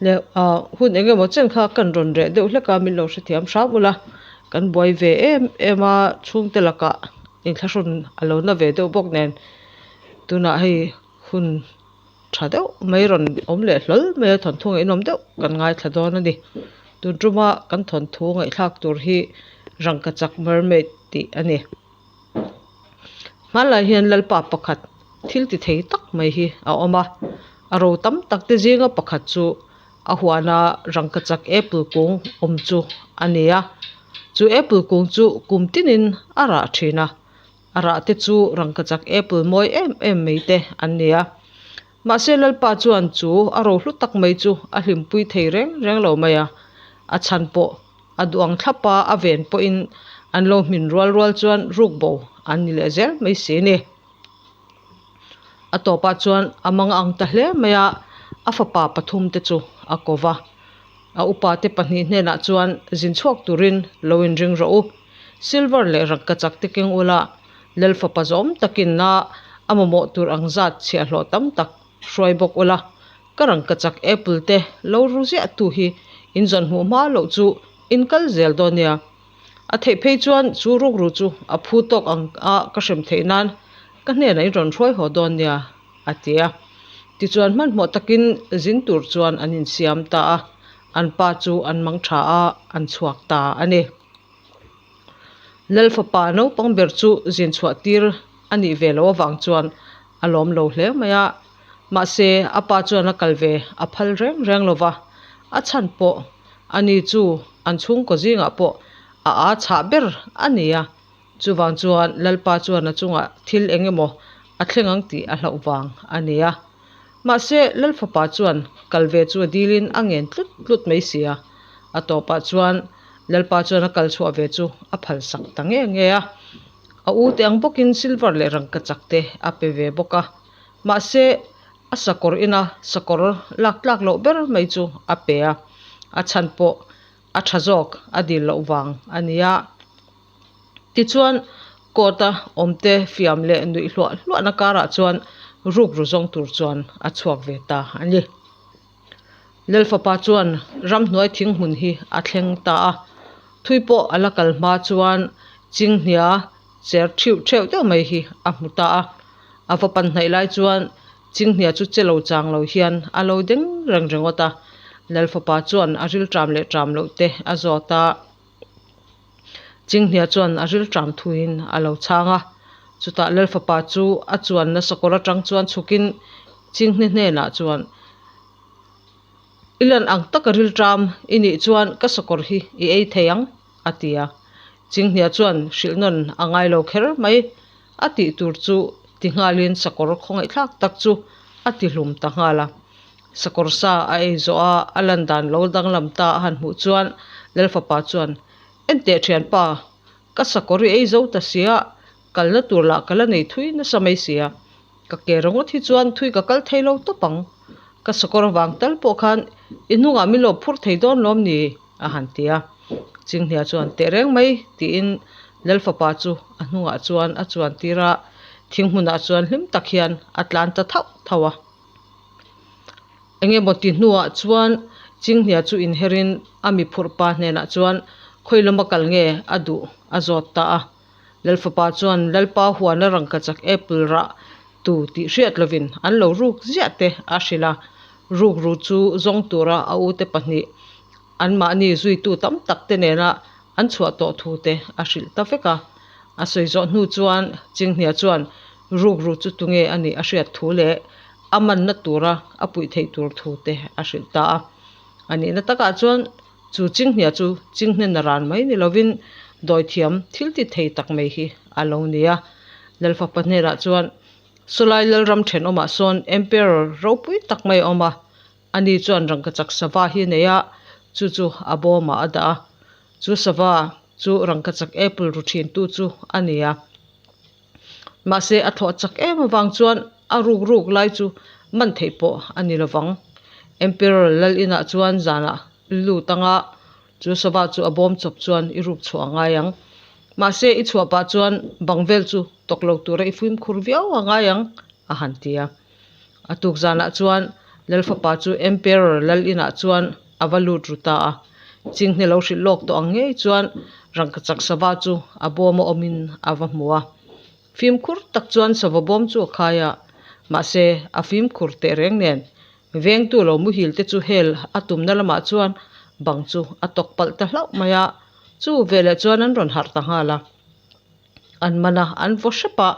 Le ah hun eng emaw chen kha kan rawn reh deuh hlek a min lo hrethiam hram ula kan buai ve em em a chhungte lakah inthlahrun a lo na ve deuh bawk nen tunah hei hun tha deuh mai rawn awm leh hlawl mai a thawnthu ngaihnawm deuh kan ngaithla dawn a ni. Tun tuma kan thawnthu ngaihthlak tur hi Rangkachak Mermaid tih a ni. Hmanlai hian Lalpa pakhat thil ti thei tak mai hi a awm a, a ro tam tak te zinga pakhat chu a huana rangkachak apple kung awm chu a ni a, chu apple kung chu kum tinin a rah thin a, a rah te chu rangkachak apple mawi em em mai te an ni a. Mahse Lalpa chuan chu a ro hlu tak mai chu a hlimpui thei reng reng lo mai a, a chhan pawh A duang thlapa a ven pawhin an lo hmin rual rual chuan ruk bo an ni leh zel mai si ni. A tawpah chuan a mang ang ta hle mai a, a fapa pathum te chu a ko va. A upa te pahnih hnenah chuan zin chhuak turin lo inring rawh u. Silver leh rangkachak te keng ula, Lal fapa zawm takin a a mamawh tur ang zat chhiahhlawh tam tak hruai bawk ula. Ka rangkachak apple te lo ru ziah tu hi in zawn hmuh hma loh chu in kal zel dawn nia. A theih phei chuan chu rukru chu a phu tawk ang a ka hrem theih nan ka hnenah in rawn hruai haw dawn nia, a ti a. Tichuan hmanhmawh takin zin tur chuan an insiam ta a, an pa chu an mang tha a, an chhuak ta a ni. Lal fapa naupang ber chu zin chhuah tir a nih ve loh avang chuan a lawm lo hle mai a, mahse a pa chuan a kal ve a phal reng reng lo va, a chhan pawh a ni chu an chhungkaw zingah pawh a aa chhah ber a ni a, chuvang chuan Lalpa chuan a chungah thil eng emaw a thleng ang tih a hlauh vang a ni a. Mahse Lal fapa chuan kal ve chu a dilin a ngen tlut tlut mai si a, a tawpah chuan Lalpa chuan a kal chhuah ve chu a phalsak ta nge nge a. A u te ang bawkin silver leh rangkachak te a pe ve bawk a, mahse a sakawr ina sakawr lak tlak loh ber mai chu a pe a, a chhan pawh a tha zawk a dil loh vang a ni a. Tichuan court a awmte fiam leh nuih hluah hluahna karah chuan rukru zawng tur chuan a chhuak ve ta a ni. Lalfapa chuan ramhnuai thing hmun hi a thleng ta a, thui pawh a la kal hma chuan Chinghnia cher theuh theuh deuh mai hi a hmu ta a. A va pan hnaih lai chuan Chinghnia chu che lo chang lo hian a lo deng reng ringawt a, Lalfapa chuan a rilṭam leh ṭam loh te a zawt a. Chinghnia chuan a rilṭam thuin a lo chhang a, chutah Lalfapa chu a chuanna sakawr atang chuan chhukin Chinghne hnenah chuan, I lan ang taka rilṭam i nih chuan ka sakawr hi i ei thei ang, a ti a. Chinghnia chuan hrilh nawn a ngai lo kher mai, a tih tur chu ti nghalin sakawr khawngaihthlak tak chu a ti hlum ta nghal a. Sakawr sa a ei zawh a, a lan dan lo danglam ta a han hmuh chuan Lalfapa chuan, Enteh thianpa, ka sakawr i ei zo ta sia, kalna tur lah ka la nei thui nasa mai sia, ka ke ringawt hi chuan thui ka kal thei lo tawp ang. Ka sakawr avang tal pawh khan i hnungah min lo phur thei dawn lawm ni? a han ti a. Chinghnia chuan tehreng mai tiin Lalfapa chu a hnungah chuan a chuan tir a, thing hmunah chuan hlim tak hian a tlan ta thauh thauh a. Eng emaw ti hnuah chuan Chinghnia chu inherin a mi phurh pa hnenah chuan khawi lama kal nge a duh a zawt ta a. Lalfapa chuan Lalpa huana rangkachak apple rah tu tih hriat lovin an lo ruk ziah te a hrilh a, rukru chu zawng tura a ute pahnih anmahni zuitu tam tak te nena an chhuah tawh thu te a hrilh ta vek a. A sawi zawh hnu chuan Chinghnia chuan rukru chu tunge a nih a hriat thu leh a manna tura a puih theih tur thu te a hrilh ta a. A nihna takah chuan chu Chinghnia chu Chinghne naran mai ni lovin dawithiam thil ti thei tak mai hi a lo ni a. Lalfapa hnenah chuan Sawlai Lalram thenawmah sawn Emperor ropui tak mai a awm a, Ani chuan rangkachak sava hi a nei a, chu chu a bawmah a dah a. Chu sava chu rangkachak apple ru thintu chu a ni a. Mahse a thlawh chak em avang chuan a ruk ruk lai chu man theih pawh a ni lovang. Emperor lal inah chuan zanah lut anga chu sava chu a bawm chawp chuan i ruk chhuah a ngai ang. Mahse i chhuah pah chuan bang vel chu tawk lo tura i fimkhur viau a ngai ang, a han ti a. A tuk zanah chuan Lalfapa chu Emperor lal inah chuan a va lut ru ta a. Chinghne lo hrilh lawk tawh ang ngei chuan rangkachak sava chu a bawm a awmin a va hmu a. Fimkhur tak chuan sava bawm chu a khai a, mahse a fimkhur teh reng nen vengtu lo muhil te chu hel a tumna lamah chuan bang chu a tawk palh ta hlauh mai a, chu veleh chuan an rawn harh ta nghal a. An man a, an vaw hrep a,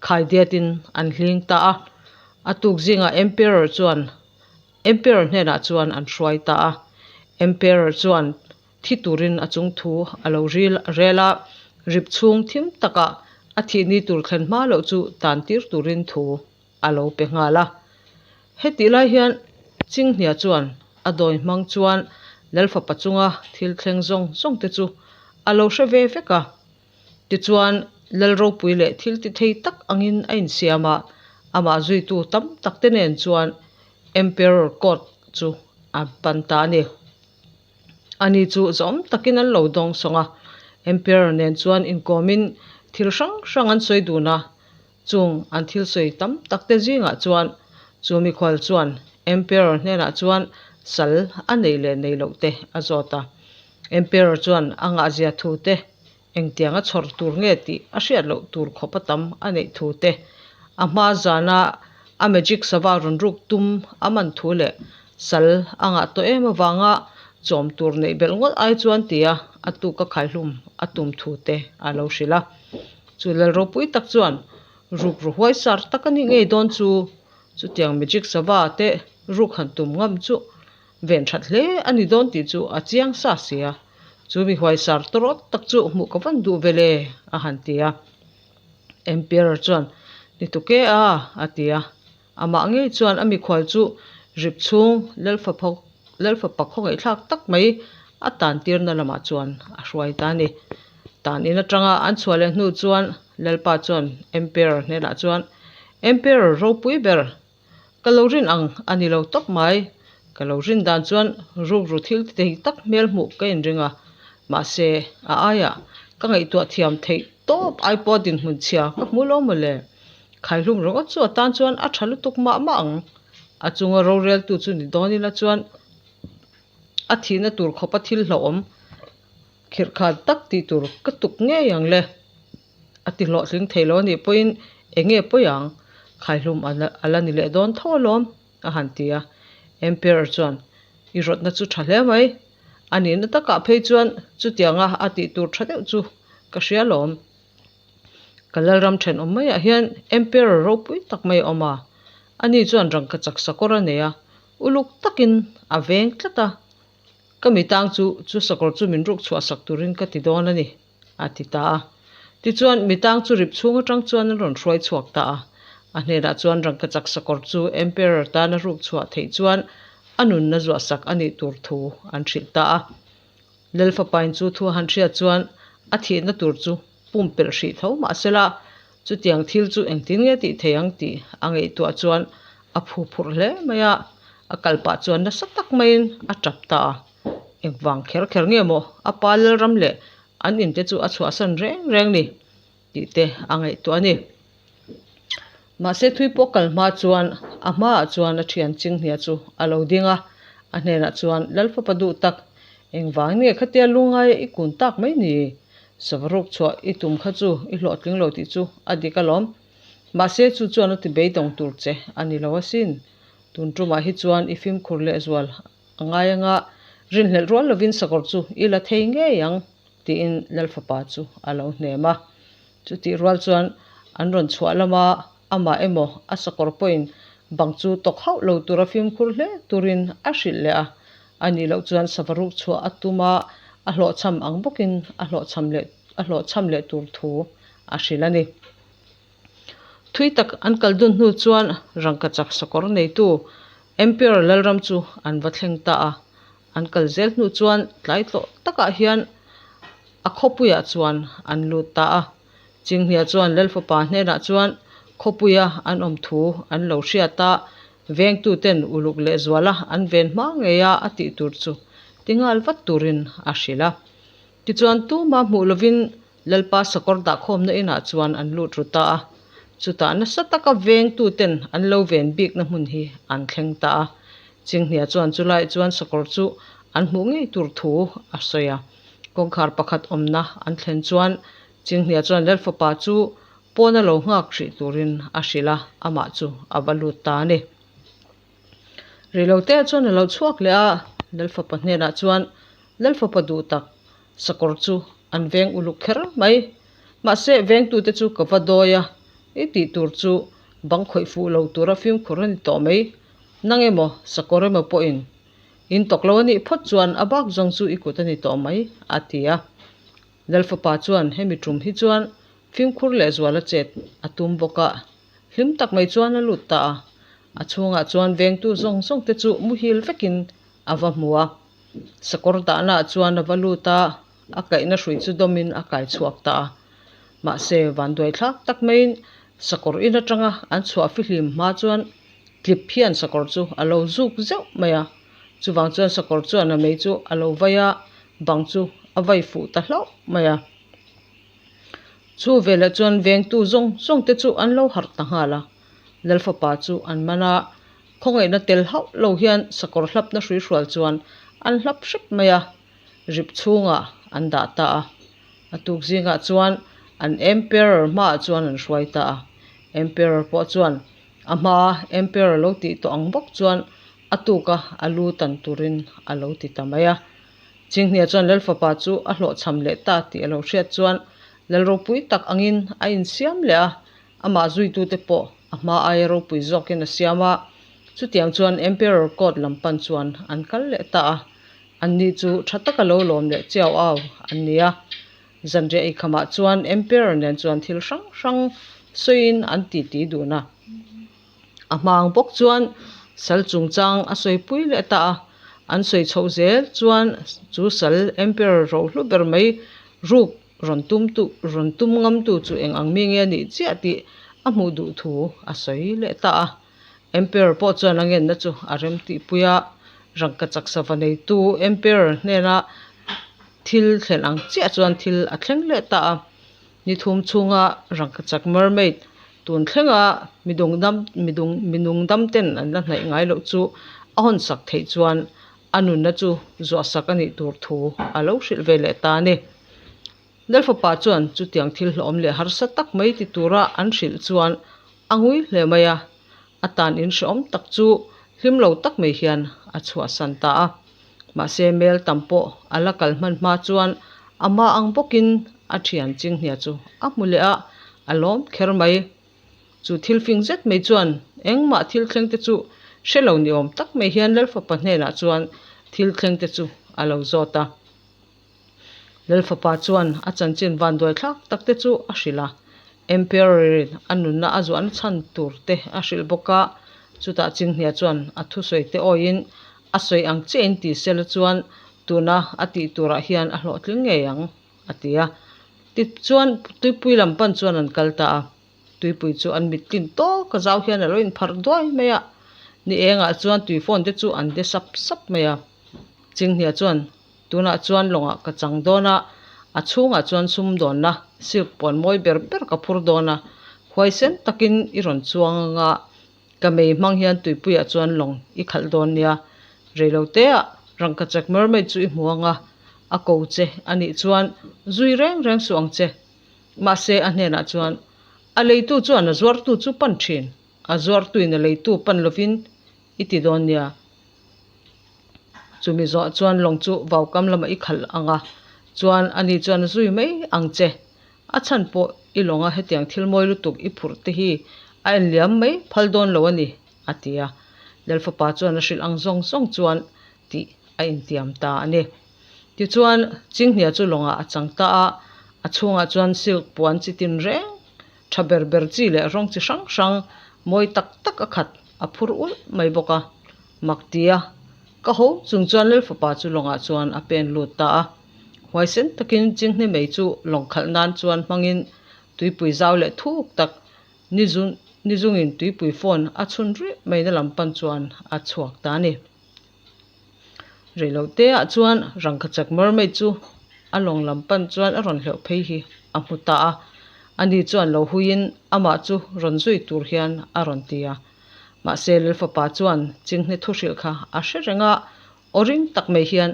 khaidiatin an hling ta a. A tuk zingah Emperor chuan Emperor hnenah chuan an hruai ta a. Emperor chuan thi turin a chung thu a lo ril rel a, rip chhung thim takah a thih ni tur thlen hma loh chu tan tir turin thu a lo pe nghal a. Hetih lai hian Chinghnia chuan a dawi hmang chuan Lalfapa chunga thil thleng zawng zawng te chu a lo hre ve vek a. Tichuan, Lal ropui leh thil ti thei tak angin a insiam a, amah zuitu tam tak te nen chuan Emperor Court chu a pan ta a ni. Ani chu zawm takin an lo dawng sawng a, Emperor nen chuan inkawmin thil hrang hrang an sawi dun a, chung an thil sawi tam tak te zingah chuan chu mikhual chuan Emperor hnenah chuan sal a nei leh nei loh te a zawt a. Emperor chuan a ngahzia thu te, engtiang a chhawr tur nge tih a hriat loh tur khawp a tam a neih thu te, a hma zana a magic sava rawn ruk tum a man thu leh sal a ngah tawh em avanga chawm tur neih belh ngawt ai chuan tia a tuk a khaihlum a tum thu te a lo hrilh a. Chu lal ropui tak chuan rukru huaisar tak a nih ngei dawn chu, chutiang magic sava te ruk han tum ngam chu Ven that hle a ni dawn tih chu a chiang sa si a, chu mi huaisar tawrawt tak chu hmuh ka van duh vel e, a han ti a. Emperor chuan, Ni tuk e a, a ti a. Amah ngei chuan a mikhual chu rip chhung Lalfapa khawngaihthlak tak mai a tan tirna lamah chuan a hruai ta a ni. Tan in atanga an chhuah leh hnu chuan Lalpa chuan Emperor hnenah chuan, Emperor ropui ber, Ka lo rin ang a ni lo tawp mai. Ka lo rin dan chuan rukru thil ti thei tak hmel hmuh ka inring a, mahse a aiah ka ngaihtuah thiam theih tawp ai pawh dinhmun chhia ka hmu lo maw le. Khaihlum ringawt chu a tan chuan a tha lutuk mah mah ang. A chunga roreltu chu ni dawn ila chuan a thihna tur khawpa thil hlauhawm khirhkhan tak tih tur ka tuk ngei ang le. A ti hlawhtling thei lo a nih pawhin eng nge pawi ang? Khaihlum a la ni leh dawn tho alawm, a han ti a. Emperor chuan, I rawtna chu tha hle mai. A nihna takah phei chuan chutianga a tih tur tha deuh chu ka hria alawm. Ka lalram thenawm maiah hian Emperor ropui tak mai a awm a. Ani chuan rangkachak sakawr a nei a, uluk takin a veng tlat a. Ka mitang chu chu sakawr chu min ruk chhuah sak turin ka ti dawn a ni. a ti ta a. Tichuan, mi tang chu rip chhung atang chuan an rawn hruai chhuak ta a. A hnenah chuan rangkachak sakawr chu Emperor tana ruk chhuah theih chuan a nunna zuahsak a nih tur thu an hrilh ta a. Lalfapain chu thu a han hriat chuan a thihna tur chu pumpelh hrih tho mahsela chutiang thil chu engtin nge tih thei ang tih a ngaihtuah chuan a phu phurh hle mai a. A kal pah chuan nasa tak maiin a tap ta a. Engvang kher kher nge maw a pa Lalram leh an in te chu a chhuahsan reng reng ni tih te a ngaihtuah a ni. Mahse thui pawh kal hma chuan a hmaah chuan a thian Chinghnia chu a lo ding a, a hnenah chuan Lalfapa duh tak, engvang nge khatia lungaia i kun tak mai ni? Savaruk chhuah i tum kha chu i hlawhtling lo tih chu a dik alawm. Mahse chu chuan a ti beidawng tur che a ni lo asin. Tun tumah hi chuan i fimkhur lehzual A ngai anga rinhlelh rual lovin sakawr chu i la thei ngei ang tiin Lalfapa chu a lo hnem a. Chutih rual chuan an rawn chhuah lama amah emaw a sakawr pawhin bang chu tawk hauh lo tura fimkhur hle turin a hrilh leh a. A nih loh chuan savaruk chhuah a tum a, a hlawhchham ang bawkin a hlawhchham leh a hlawhchham leh tur thu a hrilh a ni. Thui tak an kal dun hnu chuan rangkachak sakawr neitu Emperor Lalram chu an va thleng ta a, an kal zel hnu chuan tlai tlawh takah hian a khawpuiah chuan an lut ta a. Chinghnia chuan Lalfapa hnenah chuan khawpuia an awm thu an lo hriat a, vengtuten uluk lehzuala an ven hma ngeia a tih tur chu ti nghal vat turin a hrilh a. Tichuan tuma hmuh lovin Lalpa sakawr dahkhawmna inah chuan an lut ru ta a, chutah nasa taka vengtuten an lo ven bikna hmun hi an thleng ta a. Chinghnia chuan chulaiah chuan sakawr chu an hmuh ngei tur thu a sawi a. Kawngkhar pakhat awmna an thlen chuan Chinghnia chuan Lalfapa chu pawna lo nghak hrih turin a hrilh a, amah chu a va lut ta a ni. Reilote chuan a lo chhuak leh a, Lalfapa hnenah chuan Lalfapa duh tak sakawr chu an veng uluk kher mai. Mahse, vengtute chu ka va dawi a, i tih tur chu bang khawih fuh lo tura fimkhur a ni tawh mai. Nang emaw, sakawr emaw pawhin in tawk lo a nih phawt chuan a bak zawng chu i kut a ni tawh mai, a ti a. Lalfapa chuan hemi tum hi chuan fimkhur leh zuala chet a tum bawk a, hlim tak mai chuan a lut ta a. A chhungah chuan vengtu zawng zawng te chu muhil vekin a va hmu a. Sakawr dahnaah chuan a va lut a, a kaihna hrui chu dawmin a kai chhuak ta a. Mahse, vanduai thlak tak maiin sakawr in atanga an chhuah fihlim hma chuan tlip hian sakawr chu a lo zuk zeuh mai a. Chuvang chuan sakawr chuan a mei chu a lo vai a, bang chu a vai fuh ta hlauh mai a. Chu velah chuan vengtu zawng zawng te chu an lo harh ta nghal a. Lalfapa chu an man a, khawngaihna tel hauh lo hian sakawr hlapna hrui hrual chuan an hlap hrep mai a, rip chhungah an dah ta a. A tuk zingah chuan an Emperor hmaah chuan an hruai ta a. Emperor pawh chuan a hmaa Emperor lo tih tawh ang bawk chuan a tuka a lu tan turin a lo ti ta mai a. Chinghnia chuan Lalfapa chu a hlawhchham leh ta tih a lo hriat chuan Lal ropui tak angin a insiam leh a, amah zuitute pawh a hma aia ropui zawkin a siam a. Chutiang chuan Emperor court lam pan chuan an kal leh ta a, anni chu tha taka lo lawm leh chiau au an ni a. Zanriah eikhamah chuan Emperor nen chuan thil hrang hrang sawiin an titi dun a. A hmang bawk chuan sal chungchang a sawipui leh ta a, an sawi chhoh zel chuan chu sal Emperor rohlu ber mai ruk rawn tum tu rawn tum ngam tu chu eng ang mi nge nih chiah tih a hmuh duh thu a sawi leh ta a. Emperor pawh chuan a ngenna chu a rem tihpui a, rangkachak sava neitu Emperor hnena thil thlen ang chiah chuan thil a thleng leh ta a. Ni thum chhunga rangkachak mermaid tun thlenga midung dam midung minung dam ten an la hnaih ngai loh chu a hawn sak theih chuan a nunna chu zuah sak a nih tur thu a lo hrilh ve leh ta a ni. Lalfapa chuan chutiang thil hlawhawm leh harsa tak mai ti tura an hrilh chuan a ngui hle mai a, a tan inhrehawm tak chu hlim lo tak mai hian a chhuahsan ta a. Mahse mel tam pawh a la kal hman hma chuan a hma ang bawkin a thian chinghnia chu a hmu leh a, a lawm kher mai. Chu thil fing zet mai chuan engmah thil thleng te chu hre lo ni awm tak mai hian Lalfapa hnenah chuan thil thleng te chu a lo zawt a. Lalfapa chuan a chanchin vanduai thlak tak te chu a hrilh a, Emperor-in a nunna a zuahna chhan tur te a hrilh bawk a, chutah Chinghnia chuan a thusawi te awiin a sawi ang chiahin ti sela chuan tuna a tih turah hian a hlawhtling ngei ang, a ti a. Tichuan tuipui lam pan chuan an kal ta a, tuipui chu an mit tlin tawk a zau hian a lo inpharh duai mai a, ni engah chuan tui phone te chu an de sap sap mai a. Chinghnia chuan Tunah chuan lawngah ka chang dawn a, a chhungah chuan sumdawnna silk puan mawi ber ber ka phur dawn a, huaisen takin i rawn chuang anga ka mei hmang hian tuipuiah chuan lawng i khalh dawn nia. Reiloteah rangkachak mermaid chu i hmu anga a ko che a nih chuan zui reng reng suh ang che. Mahse a hnenah chuan a leitu chuan a zuartu chu pan thin, a zuartuin a leitu pan lovin i ti dawn nia. Chumi zawh chuan lawng chu vaukam lamah i khalh ang a, chuan ani chuan a zui mai ang che. A chhan pawh i lawnga hetiang thil mawi lutuk i phurh te hi a enliam mai phal dawn lo a ni, a ti a. Lalfapa chuan a hrilh ang zawng zawng chuan tih a intiam ta a ni. Tichuan, Chinghnia chu lawngah a chang ta a, a chhungah chuan silk puan chi tin reng tha ber ber chi leh rawng chi hrang hrang mawi tak tak a khat a phur ulh mai bawk a. Mak tia ka ho chung chuan Lalfapa chu lawngah chuan a pen lut ta a. Huaisen takin Chinghne mei chu lawng khalh nan chuan hmangin tuipui zau leh thuk tak ni zun ni zungin tuipui phone a chhun rih maina lam pan chuan a chhuak ta a ni. Reiloteah chuan rangkachak mermaid chu a lawng lam pan chuan a rawn hleuh phei hi a hmu ta a, ani chuan lo huiin amah chu rawn zui tur hian a rawn ti a. Mahse Lalfapa chuan chinghne thuhrilh kha a hre reng a, aw ring tak mai hian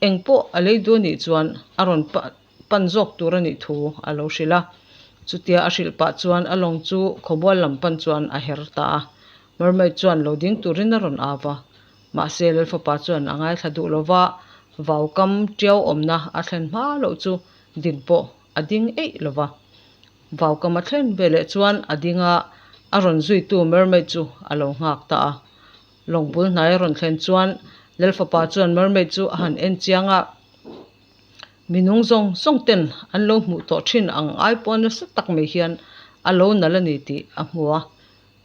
eng pawh a lei duh anih chuan a rawn pan zawk tur a nih thu a lo hrilh a. Chutia a hrilh pah chuan a lawng chu khawmual lam pan chuan a her ta a. Mermaid chuan lo ding turin a rawn au va. Mahse Lalfapa chuan a ngaithla duh lo va, vaukam tiau awmna a thlen hma loh chu din pawh a ding eih lo va. Vaukam a thlen veleh chuan a ding a, a rawn zuitu mermaid chu a lo nghak ta a. Lawng bul hnai a rawn thlen chuan Lalfapa chuan mermaid chu a han en chiang a, mi nung zawng zawng ten an lo hmuh tawh thin ang ai pawh nasa tak mai hian a lo nalh a ni tih a hmu a.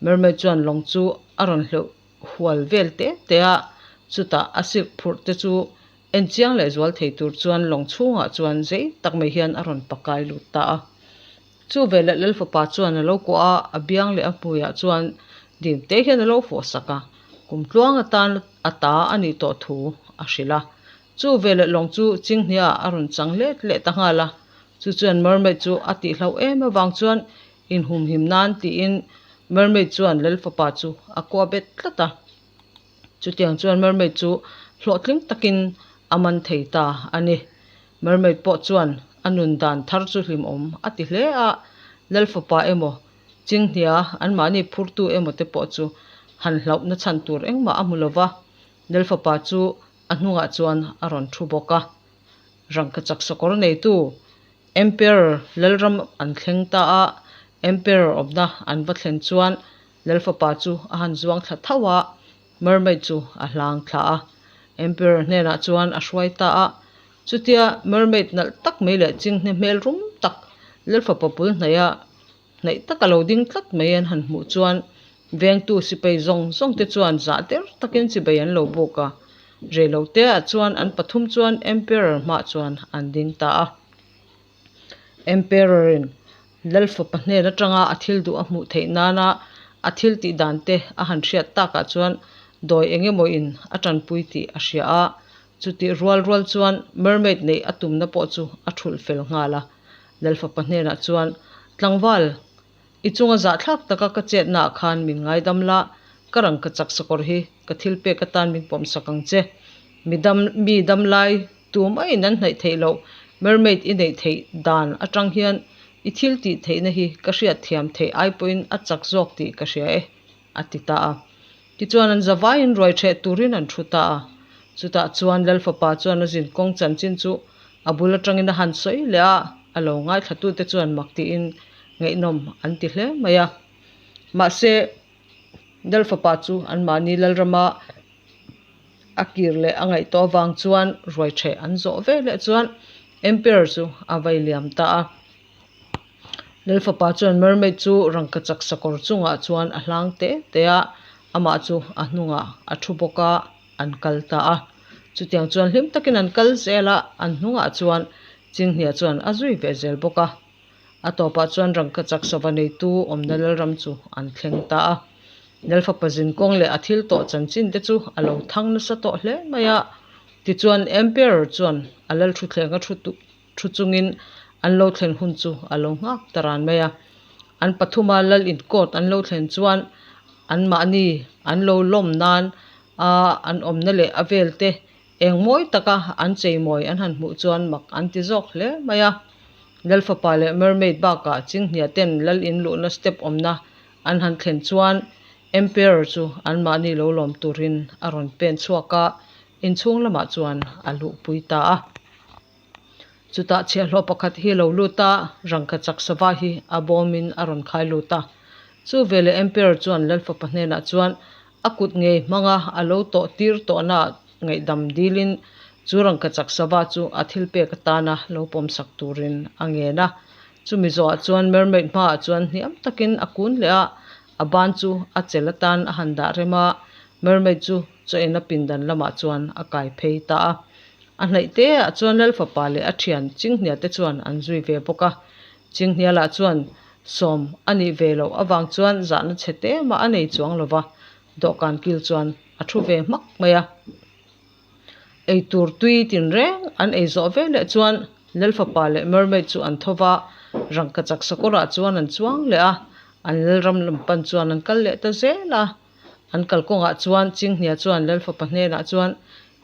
Mermaid chuan lawng chu a rawn hleuh hual vel te te a, chutah a silk phurh te chu En chiang leh zual thei tur chuan lawng chhungah chuan zei tak mai hian a rawn pakai lut ta a. Chu veleh Lalfapa chuan a lo kuah a, a biang leh a hmuiah chuan dim te hian a lo fawh sak a, kum tluang atan a ta a nih tawh thu a hrilh a. Chu veleh lawng chu Chinghnia-ah a rawn chang let leh ta nghal a, chu chuan mermaid chu a tihhlauh em avang chuan inhumhim nan tiin mermaid chuan Lalfapa chu a kuah bet tlat a. Chutiang chuan mermaid chu hlawhtling takin a man thei ta a ni. Mermaid pawh chuan a nun dan thar chu hlimawm a ti hle a, Lalfapa emaw, Chinghnia anmahni phurtu emaw te pawh chu han hlauhna chhan tur engmah a hmu lo va, Lalfapa chu a hnungah chuan a rawn thu bawk a. Rangkachak sakawr neitu Emperor Lalram an thleng ta a, Emperor awmna an va thlen chuan Lalfapa chu a han zuang thla tho a, mermaid chu a hlang thla a. Emperor hnenah chuan a hruai ta a. Chutia mermaid nalh tak mai leh chinghne hmel rum tak Lalfapa bul hnaih a hnaih taka lo ding tlat mai an han hmuh chuan vengtu sipai zawng zawng te chuan zah der takin chibai an lo buk a. Reiloteah chuan an pathum chuan Emperor hmah chuan an ding ta a. Emperor-in Lalfapa hnen atanga a thil duh a hmuh theih nana a thil tih dan te a han hriat takah chuan dawi eng emaw in a tanpui tih a hria a, chutih rual rual chuan mermaid neih a tumna pawh chu a thulh fel nghal a. Lalfapa hnenah chuan, Tlangval, i chunga zahthlak taka ka chetnaah khan min ngaidam la, ka rangkachak sakawr hi ka thil pek atan min pawmsak ang che. Mi dam, mi damlai Tumaiin an hnaih theih loh mermaid i neih theih dan atang hian i thil tih theihna hi ka hriat thiam theih ai pawhin a chak zawk tih ka hria e, a ti ta a. Tichuan an zavaiin ruai ṭheh turin an thu ta a. Chutah chuan Lalfapa chuan a zinkawng chanchin chu a bul atangin a han sawi leh a, a lo ngaithlatute chuan mak tiin ngaihnawm an ti hle mai a. Mahse, Lalfapa chu anmahni Lalrama A kir leh a ngaih tawh avang chuan ruai ṭheh an zawh ve leh chuan Emperor chu a vai liam ta a. Lalfapa chuan mermaid chu rangkachak sakawr chungah chuan a hlang te te a, amah chu a hnungah a thu bawk a, an kal ta a. Chutiang chuan hlim takin an kal zel a, an hnungah chuan Chinghnia chuan a zui ve zel bawk a. A tawpah chuan rangkachak sava neitu awmna Lalram chu an thleng ta a. Lalfapa zinkawng leh a thil tawh chanchin te chu a lo thang nasa tawh hle mai a. Tichuan Emperor chuan a lal thuthlenga thu thu chungin an lo thlen hun chu a lo nghak ta ran mai a. An pathuma lal incourt an lo thlen chuan anmahni an lo lawm nan a an awmna leh a vel te Eng mawi taka an cheimawi an han hmuh chuan mak an ti zawk hle mai a. Lalfapa leh mermaid bakah Chinghnia ten lal in luhna step awmna an han thlen chuan Emperor chu anmahni lo lawm turin a rawn pen chhuak a, inchhung lamah chuan a luhpui ta a. Chutah chhiahhlawh pakhat hi lo lut a, rangkachak sava hi a bawmin a rawn khai lut a. Chu veleh Emperor chuan Lalfapa hnenah chuan a kut ngei hmanga a lo tawh tir tawhna ngaihdam dilin chu rangkachak sava chu a thil pek atana lo pawmsak turin a ngen a. Chumi zawhah chuan mermaid hmaah chuan hniam takin a kun leh a, a ban chu a chel atan a han dah rem a, mermaid chu chaw ena pindan lamah chuan a kai phei ta a. A hnaih te ah chuan Lalfapa leh a thian Chinghnia te chuan an zui ve bawk a. Chinghnia lah chuan sawm a nih ve loh avang chuan zahna chhe te mah a nei chuang lo va, dawhkan kil chuan a thu ve hmak mai a. Eitur tui tinreng an ei zawh ve leh chuan Lalfapa leh Mermaid chu an tho va, rangkachak sakawrah chuan an chuang leh a, an Lalram lam pan chuan an kal leh ta zel a. An kalkawngah chuan Chinghnia chuan Lalfapa hnenah chuan,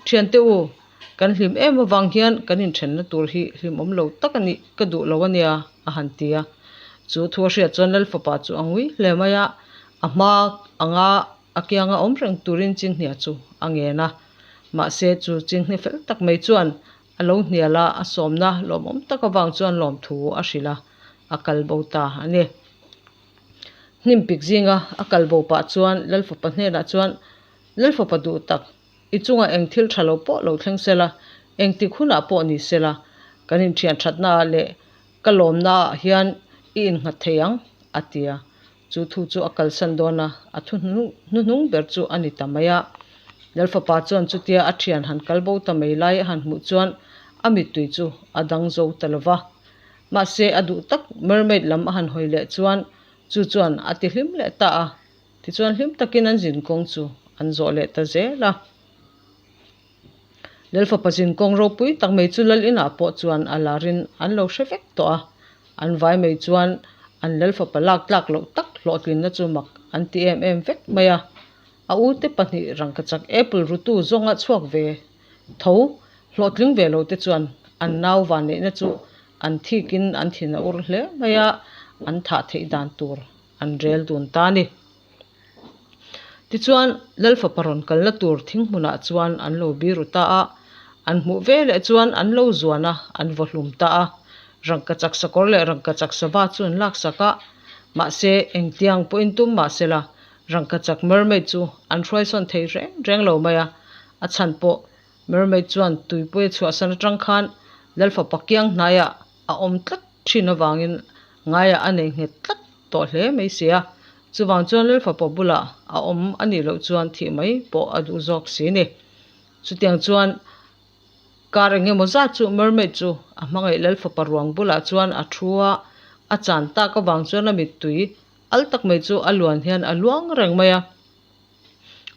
Thiante u, kan hlim em avang hian kan inthenna tur hi hlimawm lo tak a nih ka duh lo a nia, a han ti a. Chu thu a hriat chuan Lalfapa chu a ngui hle mai a, a hma anga a kianga awm reng turin Chinghnia chu a ngen a. Mahse chu Chinghne fel tak mai chuan a lo hnial a, a sawmna lawmawm tak avang chuan lawmthu a hrilh a, a kal bo ta a ni. Hnim pik zinga a kal bo pah chuan Lalfapa hnenah chuan, Lalfapa duh tak, i chungah eng thil tha lo pawh lo thleng se la, engtik hunah pawh ni se la, kan inthian thatnaah leh ka lawmnaah hian i innghat thei ang, a ti a. Chu thu chu a kalsan dawn a, a thu hnuhnung ber chu a ni ta mai a. Lalfapa chuan chutia a thian han kal bo ta mai lai a han hmuh chuan a mittui chu a dang zo ta lo va. Mahse, a duh tak mermaid lam a han hawi leh chuan chu chuan a ti hlim leh ta a. Tichuan hlim takin an zinkawng chu an zawh leh ta zel a. Lalfapa zinkawng ropui tak mai chu lal inah pawh chuan a larin an lo hre vek tawh a. An vai mai chuan an Lalfapa lak tlak loh tak hlawhtlinna chu mak an ti em em vek mai a. A ute pahnih rangkachak apple rutu zawnga chhuak ve tho hlawhtling ve lo te chuan an nau vanneihna chu an thikin an thin a ur hle mai a, an thah theih dan tur an rel dun ta a ni. Tichuan, Lalfapa rawn kalna tur thing hmunah chuan an lo biru ta a, an hmuh ve leh chuan an lo zuan a, an vaw hlum ta a. Rangkachak sakawr leh rangkachak sava chu an laksak a, mahse engtiang pawhin tum mahsela Rangkachak mermaid chu an hruaisawn thei reng reng lo mai a, a chhan pawh mermaid chuan tuipui a chhuahsan atang khan Lalfapa kiang hnaiah a awm tlat thin avangin ngaiah a nei nghet tlat tawh hle mai si a, chuvang chuan Lalfapa bulah a awm a nih loh chuan thih mai pawh a duh zawk si ni. Chutiang chuan Kar eng emaw zat chu mermaid chu a hmangaih Lalfapa ruang bulah chuan a thu a, a chan tak avang chuan a mittui al tak mai chu a luan hian a luang reng mai a.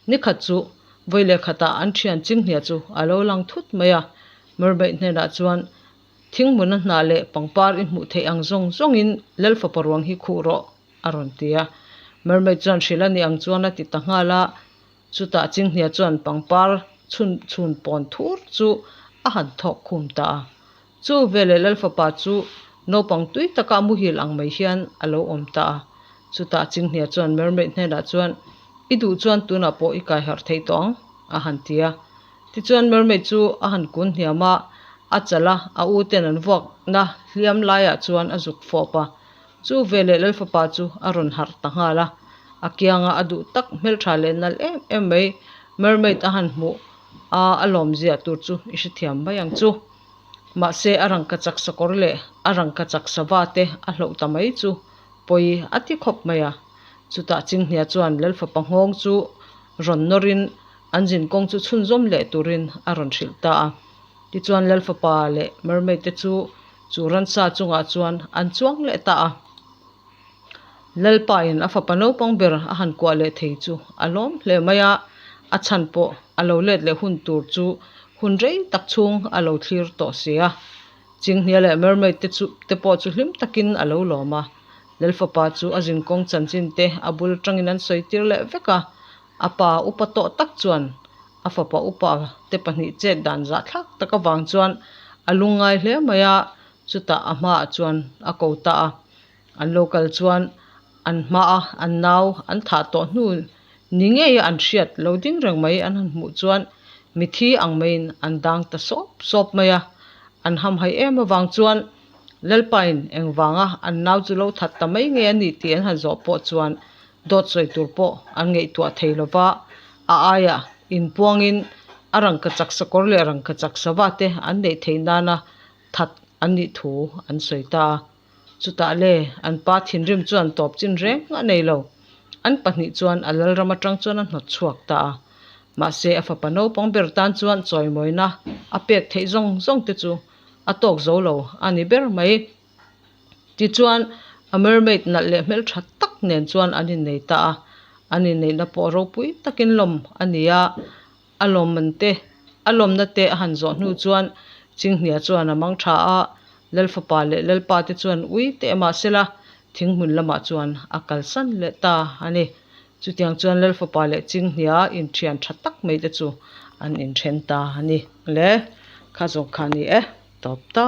Nikhat chu vawi leh khatah an thian chinghnia chu a lo lang thut mai a, mermaid hnenah chuan thinghmuna hnah leh pangpar i hmuh theih ang zawng zawngin Lalfapa ruang hi khuh rawh a rawn ti a. Mermaid chuan hrilh a ni ang chuan a ti ta nghal a. Chutah Chinghnia chuan pangpar chhun chhun pawn thur chu a han thawk khum ta a. Chu veleh Lalfapa chu naupang tui taka muhil ang mai hian a lo awm ta a. Chutah Chinghnia chuan mermaid hnenah chuan, I duh chuan tunah pawh i kai harh theih tawh ang, a han ti a. Tichuan mermaid chu a han kun hniam a, a chalh a, a u ten an vuakna hliam laiah chuan a zuk fawp a. Chu veleh Lalfapa chu a rawn harh ta nghal a, a kianga a duh tak hmeltha leh nalh em em mai mermaid a han hmuh a, a lawmzia tur chu i hrethiam mai ang chu. Mahse a rangkachak sakawr leh a rangkachak sava te a hloh ta mai chu pawi a ti khawp mai a. Chutah Chinghnia chuan Lalfapa nghawng chu rawn nawrin an zinkawng chu chhunzawm leh turin a rawn hrilh ta a. Tichuan Lalfapa leh mermaid te chu chu ransa chungah chuan an chuang leh ta a. Lalpain a fapa naupang ber a han kuah leh thei chu a lawm hle mai a, a chhan pawh a lo let leh hun tur chu hun rei tak chhung a lo thlir tawh si a. Chinghnia leh mermaid te chu te pawh chu hlim takin a lo lawm a. Lalfapa chu a zinkawng chanchin te a bul atangin an sawi tir leh vek a, a pa upa tawh tak chuan A fapa upa te pahnih chet dan zahthlak tak avang chuan a lungngai hle mai a, chutah a hmaah chuan a ko ta a. An lo kal chuan an hmaa an nau an thah tawh hnu ni ngeia an hriat lo ding reng mai an han hmuh chuan mithi ang maiin an dang ta sawp sawp mai a. An hamhaih em avang chuan Lalpain engvanga an nau chu lo that ta mai nge a nih tih an han zawh pawh chuan Dawt sawi tur pawh an ngaihtuah thei lo va, a aiah inpuangin a rangkachak sakawr leh rangkachak sava te an neih theih nana that an nih thu an sawi ta a. Chutah le an pa thinrim chuan tawp chin reng a nei lo. An pahnih chuan a lalram atang chuan a hnawt chhuak ta a. Mahse a fapa naupang ber tan chuan chawimawina a pek theih zawng zawng te chu a tawk zo lo a ni ber mai. Tichuan, a mermaid nalh leh hmeltha tak nen chuan an innei ta a, an inneihna pawh ropui takin lawm a ni a, a lawmman te, a lawmna te a han zawh hnu chuan Chinghnia chuan a mang tha a, Lalfapa leh Lalpa te chuan ui teh mahsela thinghmun lamah chuan a kalsan leh ta a ni. Chutiang chuan Lal fapa leh Chinghnia inthian tha tak mai te chu an inthen ta a ni. Le, kha zawng kha a ni e, tawp ta.